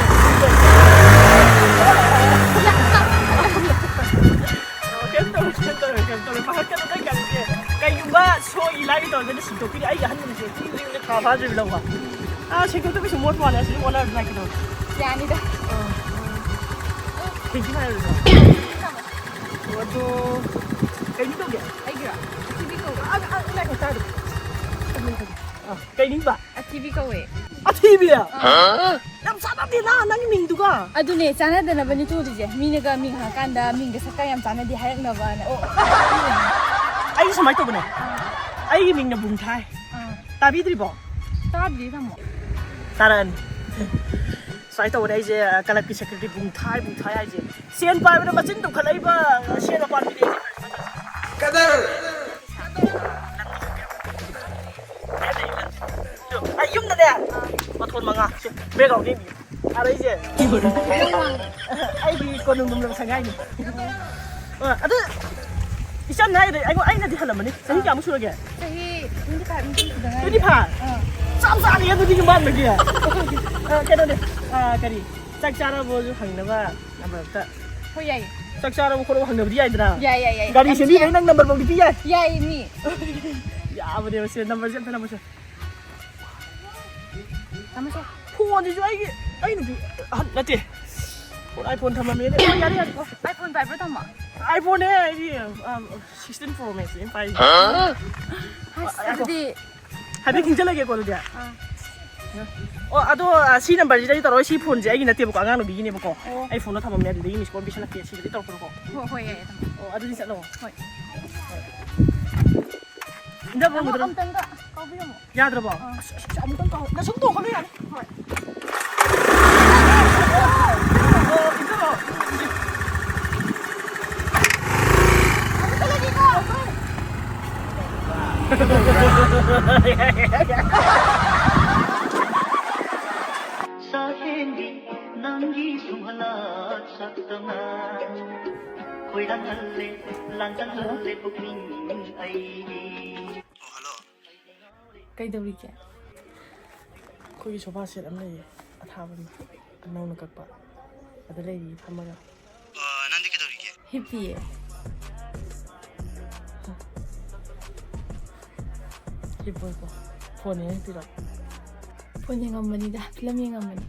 ꯀꯩꯝ ꯇꯧꯔꯣꯏ, ꯀꯩꯝ ꯇꯧꯔꯣꯏ, ꯀꯩꯝ ꯇꯧꯔꯣꯏ꯫ ꯄꯥꯈꯠꯀꯅꯨ, ꯅꯪ ꯒꯥꯔꯤꯁꯦ ꯀꯩꯒꯨꯝꯕ ꯁꯣꯏ ꯂꯥꯏꯒꯤ ꯇꯧꯔꯒꯗꯤ ꯁꯤꯟꯗꯣꯛꯄꯤꯔꯦ꯫ ꯑꯩꯒꯤ ꯑꯍꯟ ꯅꯨꯃꯤꯠꯁꯦ ꯀꯨꯏ ꯀꯨꯏꯅ ꯊꯥ ꯐꯥꯗ꯭ꯔꯤꯕ ꯂꯧꯕ꯫ ꯑꯥ, ꯁꯦꯡꯗꯣꯛꯇꯕꯤꯁꯨ ꯃꯣꯠꯄ ꯋꯥꯅꯤ, ꯑꯁꯤꯗꯤ ꯑꯣꯟꯅꯔꯁꯨ ꯂꯥꯛꯀꯗꯧꯔꯦ꯫ ꯌꯥꯅꯤꯗ꯫ ꯑꯥ, ꯊꯦꯡꯀ꯭ꯌꯨ ꯍꯥꯏꯔꯨꯔꯣ? ꯑꯣ, ꯑꯗꯣ ꯀꯩꯅꯣ ꯇꯧꯒꯦ? ꯑꯩꯒꯤꯔꯣ? ꯁꯤꯗꯤ ꯇꯧꯒꯦ꯫ ꯑꯥ, ꯑꯥ, ꯉꯥꯏꯈꯣ, ꯇꯥꯗꯦ꯫ ꯀꯩ ꯅꯤꯡꯕ? ꯑꯊꯤꯕꯤ ꯀꯧꯋꯦ꯫ ꯑꯊꯤꯕꯤ? ꯌꯥꯝ ꯆꯥꯟꯅꯗꯦꯅ ꯅꯪꯒꯤ ꯃꯤꯡꯗꯨꯒ꯫ ꯑꯗꯨꯅꯦ ꯆꯥꯟꯅꯗꯅꯕꯅꯤ ꯇꯣꯛꯂꯤꯁꯦ꯫ ꯃꯤꯅꯒ ꯃꯤꯡ ꯍꯪꯉꯀꯥꯟꯗ ꯃꯤꯡꯒ ꯁꯛꯀ ꯌꯥꯝ ꯆꯥꯟꯅꯗꯦ ꯍꯥꯏꯔꯛꯅꯕꯅ꯫ ꯑꯣ꯫ ꯑꯩ ꯁꯨꯃꯥꯏꯅ ꯇꯧꯕꯅꯦ꯫ ꯑꯩꯒꯤ ꯃꯤꯡꯅ ꯕꯨꯡꯊꯥꯏ꯫ ꯑꯥ꯫ ꯇꯥꯕꯤꯗ꯭ꯔꯤꯕꯣ? ꯇꯥꯗ꯭ꯔꯤ ꯇꯥꯃꯣ꯫ ꯇꯥꯔꯛꯑꯅꯤ꯫ ꯁꯨꯃꯥꯏꯅ ꯇꯧꯕꯅꯦ ꯑꯩꯁꯦ, ꯀꯂꯕꯀꯤ ꯁꯦꯀ꯭ꯔꯦꯇꯔꯤ ꯕꯨꯡꯊꯥꯏ, ꯕꯨꯡꯊꯥꯏ ꯍꯥꯏꯁꯦ꯫ ꯁꯦꯟ ꯄꯥꯏꯕꯗ ꯃꯆꯤꯟ ꯇꯨꯝꯈꯠꯂꯛꯏꯕ ꯁꯦꯟ ꯃꯄꯥꯟꯒꯤꯅꯦ꯫ ꯀꯗꯔ! ꯑꯩ ꯌꯨꯝꯗꯅꯦ ꯃꯊꯣꯟ ꯃꯉꯥ ꯁꯦ ꯕꯦꯛꯒ꯭ꯔꯥꯎꯟ ꯌꯦꯡꯕꯤꯌꯨ꯫ ꯑꯗꯩꯁꯦ ꯑꯩꯒꯤ ꯀꯣꯅꯨꯡꯒꯨꯝꯂꯕ ꯁꯉꯥꯏꯅꯤ꯫ ꯑ, ꯑꯗꯨ ꯏꯆꯟ ꯍꯥꯏꯗꯤ ꯑꯩꯉꯣꯟ-, ꯑꯩꯅꯗꯤ ꯍꯜꯂꯝꯃꯅꯤ꯫ ꯆꯍꯤ ꯀꯌꯥꯃꯨꯛ ꯁꯨꯔꯒꯦ? ꯆꯍꯤ twenty five ꯃꯨꯛꯇꯤ ꯁꯨꯗ ꯉꯥꯏꯔꯤ꯫ Twenty five? ꯑꯥ꯫ ꯆꯞ ꯆꯥꯔꯦ ꯑꯗꯨꯗꯤ ꯌꯨꯝꯕꯥꯟꯕꯒꯤ꯫ ꯑ, ꯀꯩꯅꯣꯅꯦ, ꯑ, ꯀꯔꯤ, ꯆꯥꯛ ꯆꯥꯔꯕꯣꯁꯨ ꯍꯪꯅꯕ ꯅꯝꯕꯔ ꯑꯝꯇ꯫ ꯍꯣꯏ, ꯌꯥꯏꯌꯦ꯫ ꯆꯥꯛ ꯆꯥꯔꯕꯣ ꯈꯣꯠꯂꯕꯣ ꯍꯪꯅꯕꯗꯤ ꯌꯥꯏꯗꯅ? ꯌꯥꯏ, ꯌꯥꯏ, ꯌꯥꯏ꯫ ꯒꯥꯔꯤ ꯌꯥꯝ ꯁꯦꯝꯕꯤꯕꯩ ꯌꯥꯏ꯫ ꯅꯪ ꯅꯝꯕꯔ ꯐꯥꯎꯗꯤ ꯄꯤ ꯌꯥꯏ? ꯌꯥꯏꯌꯦ, ꯃꯤ꯫ ꯌꯥꯕꯅꯦꯕ ꯁꯦ, ꯅꯝꯕꯔꯁꯦ ꯑꯝꯇ ꯅꯝꯃꯨꯁꯦ꯫ ꯊꯝꯃꯁꯦ꯫ ꯐꯣꯟꯁꯤꯁꯨ ꯑꯩꯒꯤ, ꯑꯩꯅꯗꯤ ꯑꯍꯟ ꯅꯠꯇꯦ꯫ Phone iPhone ꯊꯝꯃꯝꯃꯦꯅꯦ꯫ ꯑꯣ, ꯌꯥꯔꯦ, ꯌꯥꯔꯦ꯫ ꯑꯣ꯫ iPhone ꯄꯥꯏꯕ꯭ꯔꯣ, ꯇꯥꯃꯣ? iPhone ꯅꯦ ꯑꯩꯗꯤ, ꯑꯝ, sixteen Pro Max ꯅꯦ ꯄꯥꯏꯔꯤꯁꯦ꯫ ꯍꯥ? ꯑꯁ, ꯑꯗꯨꯗꯤ ꯍꯥꯏꯐꯦꯠ ꯈꯤꯡꯖꯤꯜꯂꯒꯦꯀꯣ ꯑꯗꯨꯗꯤ꯫ ꯑꯥ꯫ ꯑꯣ, ꯑꯗꯣ, ꯑ, ꯁꯤ ꯅꯝꯕꯔꯁꯤꯗꯗꯤ ꯇꯧꯔꯣꯏ꯫ ꯁꯤ ꯐꯣꯟꯁꯦ ꯑꯩꯒꯤ ꯅꯠꯇꯦꯕꯀꯣ, ꯑꯉꯥꯡ ꯅꯨꯄꯤꯒꯤꯅꯦꯕꯀꯣ꯫ ꯑꯣ꯫ ꯑꯩ ꯐꯣꯟꯗꯣ ꯊꯝꯃꯝꯃꯦ, ꯑꯗꯨꯗꯒꯤ miss call ꯄꯤꯁꯜꯂꯛꯀꯦ꯫ ꯁꯤꯗꯗꯤ ꯇꯧꯔꯛꯀꯅꯨꯀꯣ꯫ ꯍꯣꯏ, ꯍꯣꯏ, ꯌꯥꯏꯌꯦ, ꯊꯝꯃꯣ꯫ ꯑꯣ, ꯑꯗꯨꯗꯤ ꯆꯠꯂꯣ꯫ ꯍꯣꯏ꯫ ꯏꯟꯗꯕ ꯇꯥꯃꯣ, ꯉꯝꯒꯗ꯭ꯔꯣ? ꯑꯝꯇꯪꯒ ꯀꯥꯎꯕꯤꯔꯝꯃꯣ꯫ ꯌꯥꯗ꯭ꯔꯕꯣ? ꯑꯥ꯫ ꯑꯁ, ꯑꯁ, ꯑꯁ, ꯑꯃꯨꯛꯇꯪ ꯀꯥꯎ-, ꯅꯁꯨꯝ ꯇꯣꯡꯈꯠꯂꯨ ꯌꯥꯅꯤ꯫ ꯍꯣꯏ꯫ ꯑꯣ, ꯏꯟꯗꯔꯣ? ꯑꯃꯨꯛꯇ ꯂꯩꯒꯦꯀꯣ꯫ ꯁꯥꯍꯦꯟꯕꯤ ꯅꯪꯒꯤ ꯁꯨꯝꯍꯠꯂꯛ ꯁꯛꯇꯝꯅ ꯈꯣꯏꯔꯥꯡꯍꯜꯂꯦ, ꯂꯥꯡꯇꯛꯍꯜꯂꯦ ꯄꯨꯛꯅꯤꯡ ꯑꯩꯒꯤ꯫ ꯑꯣ, ꯍꯜꯂꯣ꯫ ꯀꯩꯗꯧꯔꯤꯒꯦ? ꯑꯩꯈꯣꯏꯒꯤ sofa set ꯑꯃ ꯂꯩꯌꯦ, ꯑꯊꯥꯕ ꯑꯃ, ꯅꯧꯅ ꯀꯛꯄ꯫ ꯑꯗ ꯂꯩꯔꯤ ꯐꯝꯃꯒ꯫ ꯑ, ꯅꯪꯗꯤ ꯀꯩꯗꯧꯔꯤꯒꯦ? ꯍꯤꯞꯄꯤꯌꯦ꯫ ꯍꯤꯞꯄꯣ, ꯍꯤꯞꯄꯣ꯫ ꯐꯣꯟ ꯌꯦꯡꯉ ꯍꯤꯞꯄꯤꯔꯣ? Phone ꯌꯦꯡꯉꯝꯕꯅꯤꯗ, film ꯌꯦꯡꯉꯝꯕꯅꯤ꯫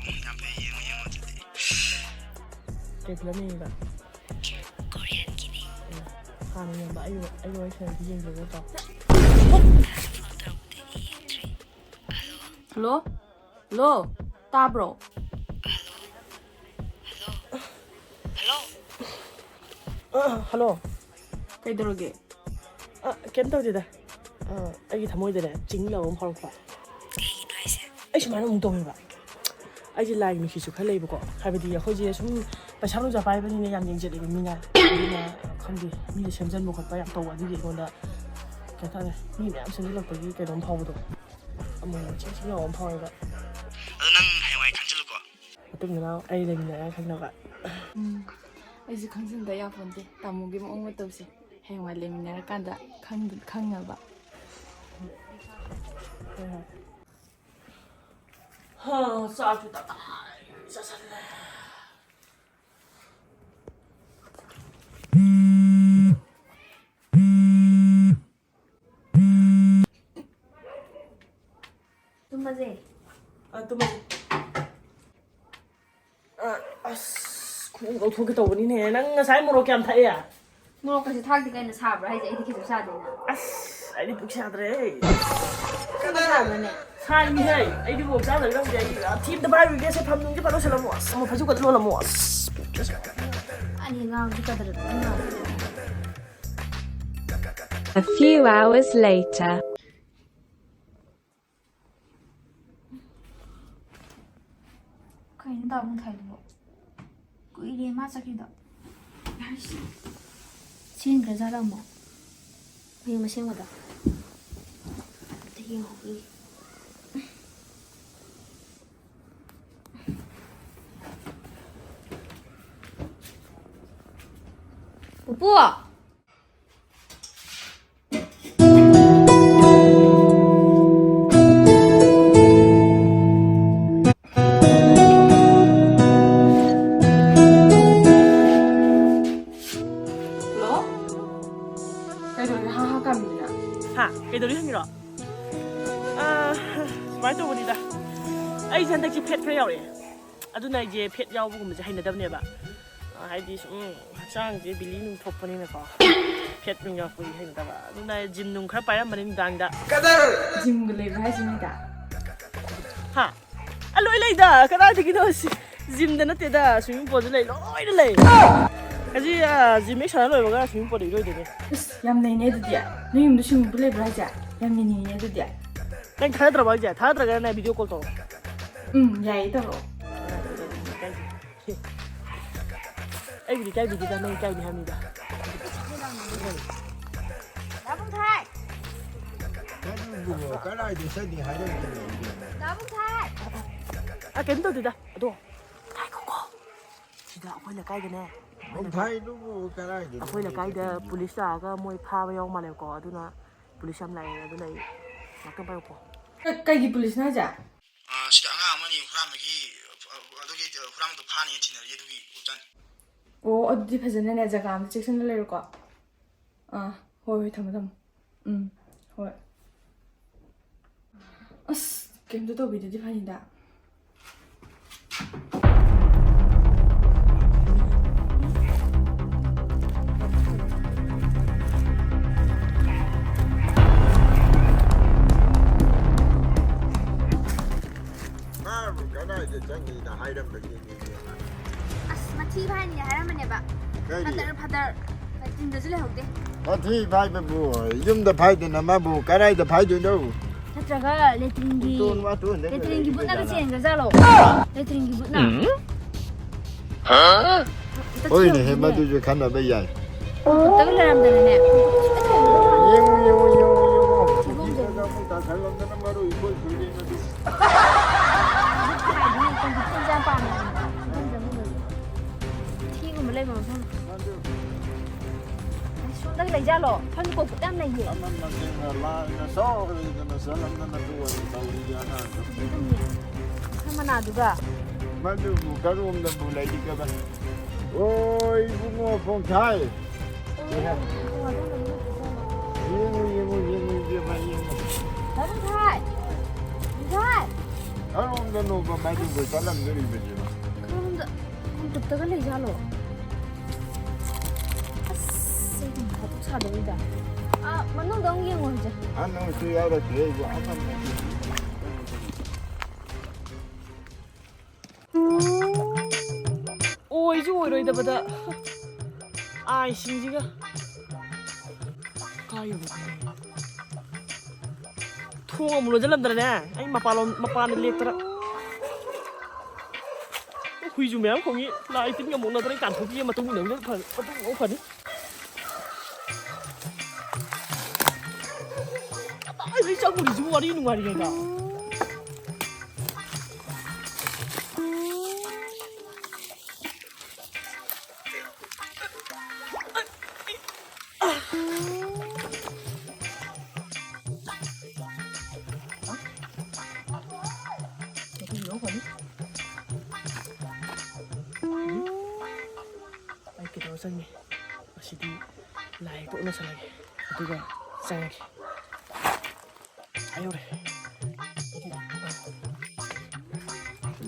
ꯎꯝ, ꯌꯥꯝ ꯐꯩ, ꯌꯦꯡꯉꯣ, ꯌꯦꯡꯉꯣ ꯑꯗꯨꯗꯤ꯫ ꯀꯩ ꯐꯤꯂꯝ ꯌꯦꯡꯉꯤꯕ? ꯀꯣꯔꯤꯌꯟꯒꯤꯅꯤ꯫ ꯎꯝ, ꯍꯥꯟꯅ ꯌꯦꯡꯕ ꯑꯩ, ꯑꯩ ꯋꯥꯔꯤ ꯁꯥꯟꯅꯕꯗꯤ ꯌꯦꯡꯗ꯭ꯔꯦ ꯅꯠꯇ꯭ꯔꯣ? ꯐꯣꯂꯣ ꯇꯧꯔꯛꯄꯗꯩꯗꯤ ꯍꯜꯂꯣ? ꯍꯜꯂꯣ? ꯇꯥꯕ꯭ꯔꯣ? Uh, hello. ꯀꯩꯗꯧꯔꯒꯦ? ꯑ, ꯀꯩꯝ ꯇꯧꯗꯦꯗ꯫ ꯑ, ꯑꯩꯒꯤ ꯊꯃꯣꯏꯗꯅꯦ, ꯆꯤꯡꯅꯕ ꯑꯃ ꯐꯥꯎꯔꯛꯄ꯫ ꯑꯩ ꯁꯨꯃꯥꯏꯅ ꯑꯃꯨꯛ ꯇꯧꯋꯦꯕ꯫ ꯑꯩꯁꯦ ꯂꯥꯏ ꯃꯤꯠꯁꯤꯁꯨ ꯈꯔ ꯂꯩꯕꯀꯣ꯫ ꯍꯥꯏꯕꯗꯤ ꯑꯩꯈꯣꯏꯁꯦ ꯁꯨꯝ ꯄꯩꯁꯥ ꯅꯨꯡꯁꯥ ꯄꯥꯏꯕꯅꯤꯅ ꯌꯥꯝ ꯌꯦꯡꯁꯤꯜꯂꯦꯕ ꯃꯤꯅ꯫ ꯑꯗꯨꯅ ꯈꯪꯗꯦ, ꯃꯤꯅ ꯁꯦꯝꯖꯤꯟꯕ ꯈꯣꯠꯄ ꯌꯥꯝ ꯇꯧꯕ꯫ ꯑꯗꯨꯒꯤ ꯑꯩꯉꯣꯟꯗ ꯀꯩ ꯍꯥꯏꯇꯥꯔꯦ, ꯃꯤ ꯃꯌꯥꯝ ꯁꯦꯝꯖꯤꯜꯂꯛꯄꯒꯤ ꯀꯩꯅꯣꯝ ꯐꯥꯎꯕꯗꯣ꯫ ꯑꯃꯨꯛ ꯆꯤꯡ ꯆꯤꯡ ꯂꯥꯎꯕ ꯑꯃ ꯐꯥꯎꯋꯦꯕ꯫ ꯑꯗꯣ ꯅꯪ ꯍꯌꯦꯡꯋꯥꯏ ꯈꯪꯖꯤꯜꯂꯨꯀꯣ꯫ ꯃꯇꯨꯡ ꯃꯅꯥꯎ ꯑꯩ ꯂꯩꯃꯤꯟꯅꯔꯒ ꯈꯪꯅꯕ꯫ ꯎꯝ, ꯑꯩꯁꯨ ꯈꯪꯖꯤꯟꯗ ꯌꯥꯄꯣꯟꯇꯦ꯫ ꯇꯥꯃꯣꯒꯤ ꯃꯑꯣꯡ ꯃꯇꯧꯁꯦ ꯍꯌꯦꯡꯋꯥꯏ ꯂꯩꯃꯤꯟꯅꯔꯀꯥꯟꯗ ꯈꯪ-, ꯈꯪꯅꯕ꯫ ꯍꯣꯏ, ꯍꯣꯏ꯫ ꯍꯥ, ꯆꯥꯛꯁꯨ ꯇꯞꯇꯥꯏ ꯆꯥꯁꯜꯂꯦ꯫ ꯇꯨꯝꯃꯁꯦ꯫ ꯑ, ꯇꯨꯝꯃꯁꯦ꯫ ꯑ, ꯑꯁ, ꯈꯣꯡꯎꯞ ꯂꯧꯊꯣꯛꯀꯦ ꯇꯧꯕꯅꯤꯅꯦ꯫ ꯅꯪ ꯉꯁꯥꯏ ꯃꯣꯔꯣꯛ ꯀꯌꯥꯝ ꯊꯛꯑꯦ? ꯃꯣꯔꯣꯛꯀꯁꯦ ꯊꯥꯛꯇꯦ ꯀꯩꯅꯣ, ꯁꯥꯕ꯭ꯔꯥ ꯍꯥꯏꯁꯦ? ꯑꯩꯗꯤ ꯀꯩꯁꯨ ꯁꯥꯗꯦꯅ꯫ ꯑꯁ, ꯑꯩꯗꯤ ꯄꯨꯛ ꯁꯥꯗ꯭ꯔꯦ꯫ ꯀꯩꯅꯣ ꯁꯥꯕ꯭ꯔꯅꯦ? ꯁꯥꯏꯅꯤꯍꯦ꯫ ꯑꯩꯗꯤ ꯃꯣꯔꯣꯛ ꯆꯥꯗꯕ ꯉꯝꯗꯦ꯫ ꯑꯩ, ꯑ, ꯊꯤ ꯑꯝꯇ ꯄꯥꯏꯔꯨꯒꯦ꯫ ꯁꯦ, ꯐꯝ ꯅꯨꯡꯁꯦ ꯐꯠ ꯂꯣꯏꯁꯜꯂꯝꯃꯣ꯫ ꯑꯁ, ꯑꯃꯨꯛ ꯐꯩꯖꯨꯞꯀꯗꯣ ꯂꯣꯜꯂꯝꯃꯣ꯫ ꯑꯁ, ꯄꯨꯛ ꯁꯥ- ꯑꯩ ꯉꯥꯡꯕꯁꯤ ꯀꯗꯔ ꯂꯣꯏ ꯉꯥꯡꯉꯦ꯫ A few hours later. ꯀꯩꯅꯣ ꯗꯥ ꯃꯨꯊꯥꯏꯗꯨꯕꯣ? ꯀꯨꯏꯔꯦ ꯃꯥ ꯆꯠꯈꯤꯗꯣ꯫ ꯍꯥꯏꯁ꯫ ꯆꯦꯟꯈ꯭ꯔꯖꯥꯠꯂ ꯑꯃꯨꯛ? ꯃꯌꯨꯝ ꯑꯁꯦꯡꯕꯗ? ꯑꯝꯇ ꯌꯦꯡꯍꯧꯈꯤꯒꯦ꯫ ꯄꯨꯄꯨ! ꯍꯜꯂꯣ? ꯀꯩꯗꯧꯔꯒꯦ? ꯍꯥ ꯍꯥ ꯀꯥꯝꯃꯤꯗꯨꯅ? ꯍꯥ? ꯀꯩꯗꯧꯔꯤ ꯍꯪꯉꯤꯔꯣ? ꯑꯥ, ꯁꯨꯃꯥꯏꯅ ꯇꯧꯕꯅꯤꯗ꯫ ꯑꯩꯁꯦ ꯍꯟꯗꯛꯁꯦ ꯐꯦꯠ ꯈꯔ ꯌꯥꯎꯔꯛꯑꯦ꯫ ꯑꯗꯨꯅ ꯑꯩꯁꯦ ꯐꯦꯠ ꯌꯥꯎꯕꯒꯨꯝꯕꯁꯦ ꯍꯩꯅꯗꯕꯅꯦꯕ꯫ ꯑꯥ, ꯍꯥꯏꯗꯤ ꯁꯨꯝ ꯍꯛꯆꯥꯡꯁꯦ ꯕꯤꯂꯤ ꯅꯨꯡ ꯊꯣꯛꯄꯅꯤꯅꯀꯣ꯫ ꯐꯦꯠ ꯅꯨꯡ ꯌꯥꯎꯔꯛꯄꯒꯤ ꯍꯩꯅꯗꯕ꯫ ꯑꯗꯨꯅ ꯖꯤꯝ ꯅꯨꯡ ꯈꯔ ꯄꯥꯏꯔꯝꯕꯅꯤ ꯅꯨꯡꯗꯥꯡꯗ꯫ ꯖꯤꯝꯒ ꯂꯩꯕ꯭ꯔꯥ ꯍꯥꯏꯁꯤꯅꯤꯗ? ꯍꯥ? ꯑ, ꯂꯣꯏ ꯂꯩꯗ꯫ ꯀꯗꯥꯏꯗꯒꯤꯅꯣ? ꯁꯤ ꯖꯤꯝꯗ ꯅꯠꯇꯦꯗ, ꯁ꯭ꯋꯤꯃꯤꯡ ꯄꯨꯜꯗ ꯂꯩ, ꯂꯣꯏꯅ ꯂꯩ꯫ ꯍꯧꯖꯤꯛ, ꯑ, ꯖꯤꯝ ꯍꯦꯛ ꯁꯥꯟꯅ ꯂꯣꯏꯕꯒ ꯁ꯭ꯋꯤꯃꯤꯡ ꯄꯨꯜꯗ ꯏꯔꯣꯏꯗꯣꯏꯅꯦ꯫ ꯑꯁ, ꯌꯥꯝ ꯅꯩꯅꯦ ꯑꯗꯨꯗꯤ꯫ ꯅꯣꯏ ꯌꯨꯝꯗ ꯁ꯭ꯋꯤꯃꯤꯡ ꯄꯨꯜ ꯂꯩꯕ꯭ꯔꯥ ꯍꯥꯏꯁꯦ? ꯌꯥꯝ ꯌꯦꯡꯅꯤꯡꯉꯤꯅꯦ ꯑꯗꯨꯗꯤ꯫ ꯅꯪ ꯊꯥꯖꯗ꯭ꯔꯕ ꯍꯥꯏꯁꯦ? ꯊꯥꯖꯗ꯭ꯔꯒꯅ ꯚꯤꯗꯤꯑꯣ ꯀꯣꯜ ꯇꯧꯔꯣ꯫ ꯎꯝ, ꯌꯥꯏꯌꯦ, ꯇꯧꯔꯛꯑꯣ꯫ ꯑꯩꯕꯨꯗꯤ ꯏꯀꯥꯏꯕꯤꯗꯦꯗ, ꯅꯪ ꯏꯀꯥꯏꯅꯤ ꯍꯥꯏꯕꯅꯤꯗ꯫ ꯗꯥ ꯄꯨꯡꯊꯥꯏ! ꯅꯪꯕꯨ ꯀꯗꯥꯏꯗ ꯆꯠꯅꯤ ꯍꯥꯏꯔꯝꯕꯅꯣ? ꯗꯥ ꯄꯨꯡꯊꯥꯏ! ꯑ, ꯀꯩꯝ ꯇꯧꯗꯦꯗ꯫ ꯑꯗꯣ, ꯉꯥꯏꯈꯣꯀꯣ꯫ ꯁꯤꯗ ꯑꯩꯈꯣꯏ ꯂꯩꯀꯥꯏꯗꯅꯦ, ꯄꯨꯡꯊꯥꯏꯗꯨꯕꯨ ꯀꯗꯥꯏꯗꯅꯣ ꯑꯩꯈꯣꯏ ꯂꯩꯀꯥꯏꯗ ꯂꯩꯔꯤꯁꯦ? ꯄꯨꯂꯤꯁ ꯂꯥꯛꯑꯒ ꯃꯣꯏ ꯐꯥꯕ ꯌꯥꯎ ꯃꯥꯜꯂꯦꯕꯀꯣ, ꯑꯗꯨꯅ ꯄꯨꯂꯤꯁ ꯌꯥꯝ ꯂꯥꯛꯑꯦ, ꯑꯗꯨꯅ ꯑꯩ ꯉꯥꯛꯇꯪ ꯄꯥꯏꯌꯨꯀꯣ꯫ ꯀ-, ꯀꯩꯒꯤ ꯄꯨꯂꯤꯁꯅꯣ ꯍꯥꯏꯁꯦ? ꯑꯥ, ꯁꯤꯗ ꯑꯉꯥꯡ ꯑꯃꯅꯤ ꯍꯨꯔꯥꯟꯕꯒꯤ, ꯑ, ꯑꯗꯨꯒꯤ ꯍꯨꯔꯥꯟꯕꯗꯣ ꯐꯥꯅꯤꯅ ꯊꯤꯅꯔꯤ, ꯑꯗꯨꯒꯤ ꯑꯣꯏꯕꯖꯥꯠꯅꯤ꯫ ꯑꯣ, ꯑꯗꯨꯗꯤ ꯐꯖꯅꯅꯦ ꯖꯒꯥ ꯑꯝꯗ ꯆꯦꯛꯁꯤꯟꯅ ꯂꯩꯔꯣꯀꯣ꯫ ꯑꯥ, ꯍꯣꯏ, ꯍꯣꯏ, ꯊꯝꯃꯣ, ꯊꯝꯃꯣ꯫ ꯎꯝ, ꯍꯣꯏ꯫ ꯑꯁ, ꯀꯩꯝꯇ ꯇꯧꯕꯤꯗꯗꯤ ꯐꯅꯤꯗ꯫ ꯃꯥꯕꯨ ꯀꯗꯥꯏꯗ ꯆꯪꯉꯤꯅ ꯍꯥꯏꯔꯝꯕꯒꯦ? ꯑꯁ, ꯃꯊꯤ ꯐꯥꯏꯅꯤ ꯍꯥꯏꯔꯝꯕꯅꯦꯕ꯫ ꯀꯔꯤ? ꯐꯗꯔ, ꯐꯗꯔ꯫ ꯂꯦꯇ꯭ꯔꯤꯟꯗꯁꯨ ꯂꯩꯍꯧꯗꯦ꯫ ꯃꯊꯤ ꯐꯥꯏꯕꯕꯨ ꯌꯨꯝꯗ ꯐꯥꯏꯗꯅ ꯃꯥꯕꯨ ꯀꯗꯥꯏꯗ ꯐꯥꯏꯗꯣꯏꯅꯣ? ꯅꯠꯇ꯭ꯔꯒ ꯂꯦꯇ꯭ꯔꯤꯟꯒꯤ, ꯎꯇꯣꯟ ꯋꯥꯇꯣꯟ ꯂꯦꯇ꯭ꯔꯤꯟꯒꯤ ꯂꯩꯔꯤꯕ ꯕꯨꯠꯅꯒ ꯖꯥꯠꯂꯥ? ꯆꯦꯟꯒ꯭ꯔꯖꯥꯠꯂꯣ? ꯂꯦꯇ꯭ꯔꯤꯟꯒꯤ ꯕꯨꯠꯅ꯫ ꯎꯝ? ꯍꯥ? ꯑꯝꯇ ꯍꯣꯏꯅꯦꯍꯦ, ꯊꯤꯔꯝꯈꯤꯒꯦ꯫ ꯃꯗꯨꯁꯨ ꯈꯟꯅꯕ ꯌꯥꯏ꯫ ꯈꯨꯠꯇꯒ ꯂꯩꯔꯝꯗꯅꯅꯦ꯫ ꯌꯦꯡꯉꯨ, ꯌꯦꯡꯉꯨ, ꯌꯦꯡꯉꯨ, ꯌꯦꯡꯉꯨ꯫ ꯊꯤꯕꯣꯡꯁꯦ꯫ ꯁꯤꯗ ꯑꯃꯨꯛ ꯇꯥꯈꯠꯂꯝꯗꯅ ꯃꯔꯨ ꯏꯀꯣꯏ ꯈꯨꯏꯗꯩ ꯃꯗꯨ꯫ ꯍꯥꯏꯗꯤ ꯀꯝꯄ꯭ꯌꯨꯇꯔꯁꯦ ꯌꯥꯝ ꯄꯥꯝꯃꯦ꯫ ꯃꯐꯝ ꯆꯪꯉꯨꯕꯁꯦ꯫ ꯊꯤꯒꯨꯝꯕ ꯂꯩꯕ ꯃꯐꯝ꯫ ꯃꯗꯨ꯫ ꯑꯁ, ꯁꯣꯝꯗꯒ ꯂꯩꯖꯥꯠꯂꯣ? ꯁꯣꯝꯗ ꯀꯣꯛꯄꯤꯠ ꯌꯥꯝ ꯂꯩꯌꯦ꯫ ꯑꯃ ꯃꯇꯦꯛꯅ ꯂꯥꯏꯅ ꯁꯣꯛꯂꯤꯗꯅ ꯆꯠꯂꯝꯗꯅ ꯇꯣꯛꯑꯅꯤ ꯇꯧꯔꯤꯁꯦ ꯑꯉꯥꯡꯗꯣ꯫ ꯈꯪꯗꯦ꯫ ꯃꯈꯜ ꯃꯅꯥꯗꯨꯒ꯫ ꯃꯗꯨꯕꯨ ꯀꯔꯣꯝꯗꯕꯨ ꯂꯩꯔꯤꯒꯕ? ꯑꯣ, ꯏꯕꯨꯡꯉꯣ ꯄꯣꯡꯊꯥꯏ꯫ ꯌꯦꯡꯉꯨ, ꯌꯦꯡꯉꯨ, ꯌꯦꯡꯉꯨ, ꯏꯕꯦꯝꯃ, ꯌꯦꯡꯉꯨ꯫ ꯗꯥ ꯄꯣꯡꯊꯥꯏ! ꯄꯣꯡꯊꯥꯏ! ꯀꯔꯣꯝꯗꯅꯣꯕ ꯃꯗꯨꯕꯨ ꯆꯠꯂꯝꯗꯣꯔꯤꯕꯁꯤꯕꯣ? ꯀꯔꯣꯝꯗ? ꯈꯣꯡꯆꯠꯇꯒ ꯂꯩꯖꯥꯠꯂꯣ? ꯑꯁ, ꯑꯩ ꯅꯣꯡ ꯐꯥꯗꯣꯛ ꯁꯥꯗꯧꯔꯤꯗ꯫ ꯑꯥ, ꯃꯅꯨꯡꯗ ꯑꯃꯨꯛ ꯌꯦꯡꯉꯨꯔꯁꯦ꯫ ꯑꯅꯧꯁꯨ ꯌꯥꯎꯔꯛꯇ꯭ꯔꯦ ꯑꯩꯕꯨ꯫ ꯑꯃ ꯑꯃ꯫ ꯀꯩꯁꯨ ꯑꯣꯏꯔꯣꯏꯗꯕꯗ ꯑꯥꯏꯁꯤꯡꯁꯤꯒ ꯀꯥꯏ ꯌꯧꯔꯒꯦ? ꯊꯣꯡ ꯑꯃꯨꯛ ꯂꯣꯟꯁꯤꯜꯂꯝꯗ꯭ꯔꯅꯦ? ꯑꯩ ꯃꯄꯥꯟꯂꯣꯝ, ꯃꯄꯥꯟꯗ ꯂꯦꯞꯇꯅ꯫ ꯍꯨꯏꯁꯨ ꯃꯌꯥꯝ ꯈꯣꯡꯉꯤ꯫ ꯂꯥꯏ ꯇꯤꯟꯒ ꯃꯣꯛꯅꯗꯅ ꯑꯩ ꯇꯥꯟꯊꯣꯛꯄꯤꯒꯦ꯫ ꯃꯇꯨꯡ ꯏꯟꯅꯕꯅ ꯐ-, ꯃꯇꯨꯡ ꯏꯟꯅꯕ ꯐꯅꯤ꯫ ꯀꯗꯥꯏꯗꯩ ꯆꯪꯉꯨꯔꯤꯁꯤꯕꯨ ꯋꯥꯔꯤ ꯅꯨꯡꯉꯥꯏꯔꯤꯉꯩꯗ? ꯑꯩ ꯀꯩꯗꯧꯔ ꯆꯪꯉꯤ? ꯉꯁꯤꯗꯤ ꯂꯥꯏ ꯍꯦꯛꯇ ꯑꯣꯟꯅꯁꯜꯂꯒꯦ꯫ ꯑꯗꯨꯒ ꯆꯪꯉꯒꯦ꯫ ꯑꯥ, ꯌꯧꯔꯦ꯫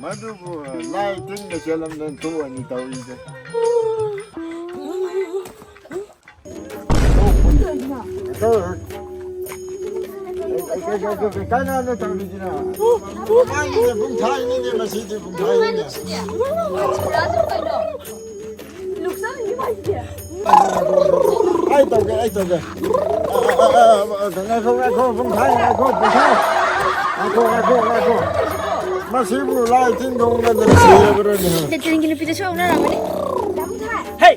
ꯃꯗꯨꯕꯨ ꯂꯥꯏ ꯇꯤꯟꯒ ꯆꯦꯜꯂꯝꯗꯅ ꯊꯣꯛꯑꯅꯤ ꯇꯧꯔꯤꯁꯦ꯫ ꯀꯩꯅꯣ ꯇꯧꯔꯤꯁꯤꯅ? ꯃꯥꯅꯤꯅꯦ, ꯄꯨꯡꯊꯥꯏꯅꯤꯅꯦ, ꯃꯁꯤꯗꯤ ꯄꯨꯡꯊꯥꯏꯅꯤꯅꯦ꯫ ꯑꯩ ꯇꯧꯒꯦ, ꯑꯩ ꯇꯧꯒꯦ꯫ ꯑ, ꯑ, ꯑ, ꯑ, ꯉꯥꯏꯈꯣ, ꯉꯥꯏꯈꯣ, ꯄꯨꯡꯊꯥꯏ, ꯉꯥꯏꯈꯣ, ꯄꯨꯡꯊꯥꯏ꯫ ꯉꯥꯏꯈꯣ, ꯉꯥꯏꯈꯣ, ꯉꯥꯏꯈꯣ꯫ ꯃꯁꯤꯕꯨ ꯂꯥꯏ ꯇꯤꯟ ꯈꯣꯡꯅꯗꯅ ꯁꯤꯔꯕ꯭ꯔꯅꯦ? ꯂꯦꯇ꯭ꯔꯤꯟꯒꯤ ꯅꯨꯄꯤꯗꯁꯨ ꯌꯥꯎꯅꯔꯝꯒꯅꯤ꯫ ꯍꯦ!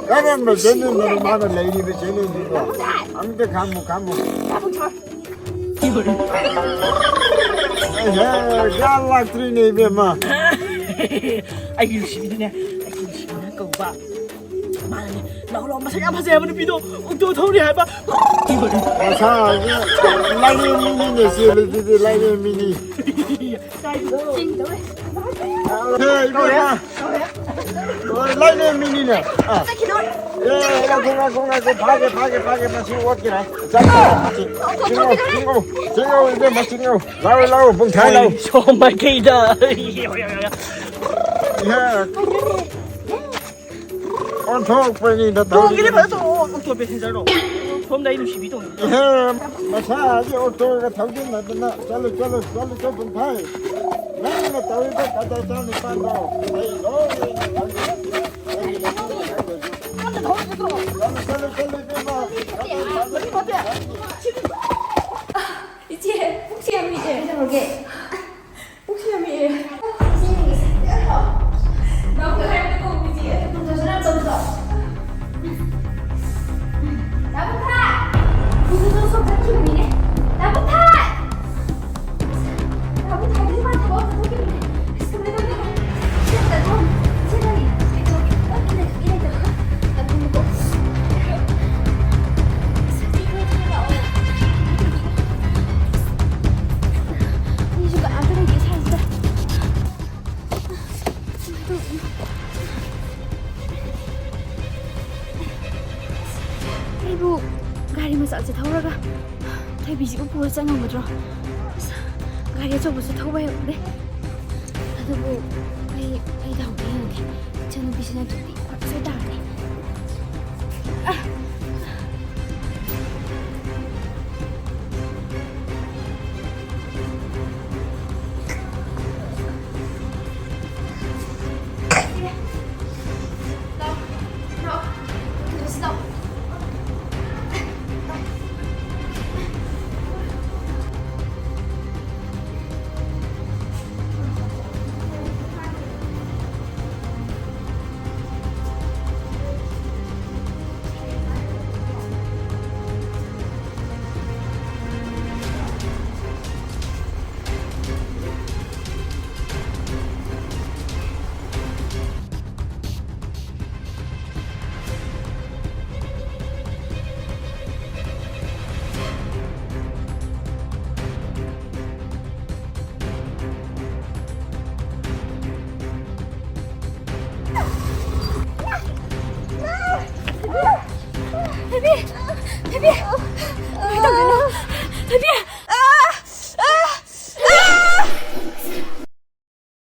ꯀꯔꯝꯕ ꯆꯦꯅꯦꯜꯗꯅꯣ ꯃꯥꯅ ꯂꯩꯔꯤꯕ ꯆꯦꯅꯦꯜꯗꯨꯕꯣ? ꯑꯝꯇ ꯈꯥꯝꯃꯨ, ꯈꯥꯝꯃꯨ꯫ ꯑꯦꯍꯦ, ꯒ꯭ꯌꯥꯟ ꯂꯥꯛꯇ꯭ꯔꯤꯅꯦ, ꯏꯕꯦꯝꯃ꯫ ꯑꯩꯒꯤ ꯅꯨꯡꯁꯤꯕꯤꯗꯨꯅꯦ, ꯑꯩꯒꯤ ꯅꯨꯡꯁꯤꯕꯤꯅ ꯀꯧꯕ꯫ ꯃꯥꯅꯅꯦ, ꯂꯥꯛꯑꯣ, ꯂꯥꯛꯑꯣ, ꯃꯁꯛ ꯌꯥꯝ ꯐꯖꯩ ꯍꯥꯏꯕ ꯅꯨꯄꯤꯗꯣ, ꯑꯣꯛꯇꯣ ꯊꯧꯔꯤ ꯍꯥꯏꯕ꯫ ꯃꯁꯥꯁꯦ ꯂꯥꯏꯔꯦꯝꯕꯤꯅꯤꯅꯦ, ꯆꯦꯜꯂꯤꯗꯨꯗꯤ ꯂꯥꯏꯔꯦꯝꯕꯤꯅꯤ꯫ ꯀꯥꯏꯗꯅꯣ? ꯍꯦ, ꯏꯕꯦꯝꯃ꯫ ꯍꯣꯏ, ꯂꯥꯏꯔꯦꯝꯕꯤꯅꯤꯅꯦ꯫ ꯑꯥ꯫ ꯆꯠꯈꯤꯗꯣꯔꯦ꯫ ꯑꯦ, ꯉꯥꯏꯈꯣ, ꯉꯥꯏꯈꯣ, ꯉꯥꯏꯈꯣ, ꯐꯥꯒꯦ, ꯐꯥꯒꯦ, ꯐꯥꯒꯦ, ꯃꯁꯤ ꯑꯣꯠꯈꯤꯔꯦ꯫ ꯆꯠꯈꯤꯔꯦ, ꯃꯁꯤ꯫ ꯆꯤꯡꯉꯧ, ꯆꯤꯡꯉꯧ, ꯆꯤꯡꯉꯧ, ꯏꯕꯦꯝꯃ, ꯆꯤꯡꯉꯧ꯫ ꯂꯥꯎ, ꯂꯥꯎ, ꯄꯨꯡꯊꯥꯏ ꯂꯥꯎ꯫ ꯁꯣꯝ ꯃꯥꯏꯀꯩꯗ꯫ ꯏꯍꯦ꯫ ꯑꯣꯟꯊꯣꯛꯄꯅꯤꯗ ꯇꯣꯡꯒꯦꯗꯤ ꯇꯧꯔꯤꯁꯦ꯫ ꯐꯖꯅ ꯇꯣꯡꯉꯣ, ꯑꯣꯛꯇꯣ ꯄꯦꯁꯦꯟꯖꯔꯗꯣ꯫ ꯁꯣꯝꯗ ꯑꯩ ꯅꯨꯡꯁꯤꯕꯤ ꯇꯣꯡꯉꯤ꯫ ꯏꯍꯦ, ꯃꯁꯥꯁꯦ ꯑꯣꯛꯇꯣꯒ ꯊꯧꯖꯤꯟꯅꯗꯅ꯫ ꯆꯠꯂꯨ, ꯆꯠꯂꯨ, ꯆꯠꯂꯨ, ꯆꯠꯂꯨ, ꯄꯨꯡꯊꯥꯏ꯫ ꯅꯪꯅ ꯇꯧꯔꯤꯕ ꯀꯗꯔ ꯆꯥꯅꯤꯄꯥꯟꯗꯣ ꯑꯩ ꯂꯣꯏꯅ ꯈꯪꯉꯤ꯫ ꯑꯩꯒꯤ ꯃꯇꯨꯡꯗ ꯆꯠꯂꯨ, ꯆꯠꯂꯨ, ꯏꯕꯦꯝꯃ꯫ ꯀꯗꯔ ꯆꯥꯅꯨ꯫ ꯏꯆꯦ, ꯄꯨꯛꯁꯦ ꯌꯥꯝ ꯅꯨꯡꯉꯥꯏꯇꯦ꯫ ꯀꯩꯗꯧꯔꯒꯦ? ꯄꯨꯛꯁꯦ ꯌꯥꯝ ꯅꯨꯡꯉꯥꯏꯇꯦ꯫ ꯅꯪ ꯀꯩ ꯍꯥꯏꯕꯗ ꯀꯧꯕ ꯏꯆꯦ? ꯗꯣꯛꯇꯔꯁꯨ ꯌꯥꯝ ꯆꯠꯄꯗꯣ꯫ ꯗꯥ ꯄꯨꯊꯥꯏ! ꯄꯨꯊꯥꯏ ꯆꯠꯈꯤꯕꯅꯤꯅꯦ꯫ ꯗꯥ ꯄꯨꯊꯥꯏ! ꯗꯥ ꯄꯨꯊꯥꯏꯗꯨꯁꯨ ꯃꯥ ꯊꯕꯛ ꯑꯃ ꯆꯠꯊꯣꯛꯈꯤꯕꯅꯤꯅꯦ꯫ ꯑꯁ, ꯀꯃꯥꯏ ꯇꯧꯗꯣꯏꯅꯣ? ꯁꯤ ꯅꯠꯇ꯭ꯔꯗꯤ ꯁꯤ ꯅꯠꯇ꯭ꯔꯗꯤ ꯅꯠꯇ꯭ꯔꯗꯤ ꯅꯠꯇ꯭ꯔꯗꯤ ꯅꯠꯇ꯭ꯔꯗꯤ ꯅꯠꯇ꯭ꯔꯗꯤ ꯃꯤꯁꯨ ꯀꯅꯥꯝꯇ ꯂꯩꯇꯦ ꯁ꯭ꯋꯥꯏꯁꯤꯗ꯫ ꯑꯩꯕꯨ ꯒꯥꯔꯤ ꯃꯆꯥꯁꯦ ꯊꯧꯔꯒ ꯊꯣꯏꯕꯤꯁꯤꯕꯨ ꯄꯨꯔ ꯆꯪꯉꯝꯒꯗ꯭ꯔꯣ? ꯑꯁ, ꯒꯥꯔꯤ ꯑꯆꯧꯕꯁꯨ ꯊꯧꯕ ꯍꯩꯍꯧꯗꯦ꯫ ꯑꯗꯨꯕꯨ ꯑꯩ, ꯑꯩ ꯗꯥꯎꯗ ꯌꯦꯡꯉꯒꯦ꯫ ꯏꯆꯟꯅꯨꯄꯤꯁꯤ ꯅꯠꯇ꯭ꯔꯗꯤ ꯐꯔꯛꯁꯦ ꯇꯥꯔꯅꯤ꯫ ꯑ꯫ ꯊꯣꯏꯕꯤ! ꯊꯣꯏꯕꯤ! ꯀꯃꯥꯏ ꯇꯧꯗꯣꯏꯅꯣ? ꯊꯣꯏꯕꯤ!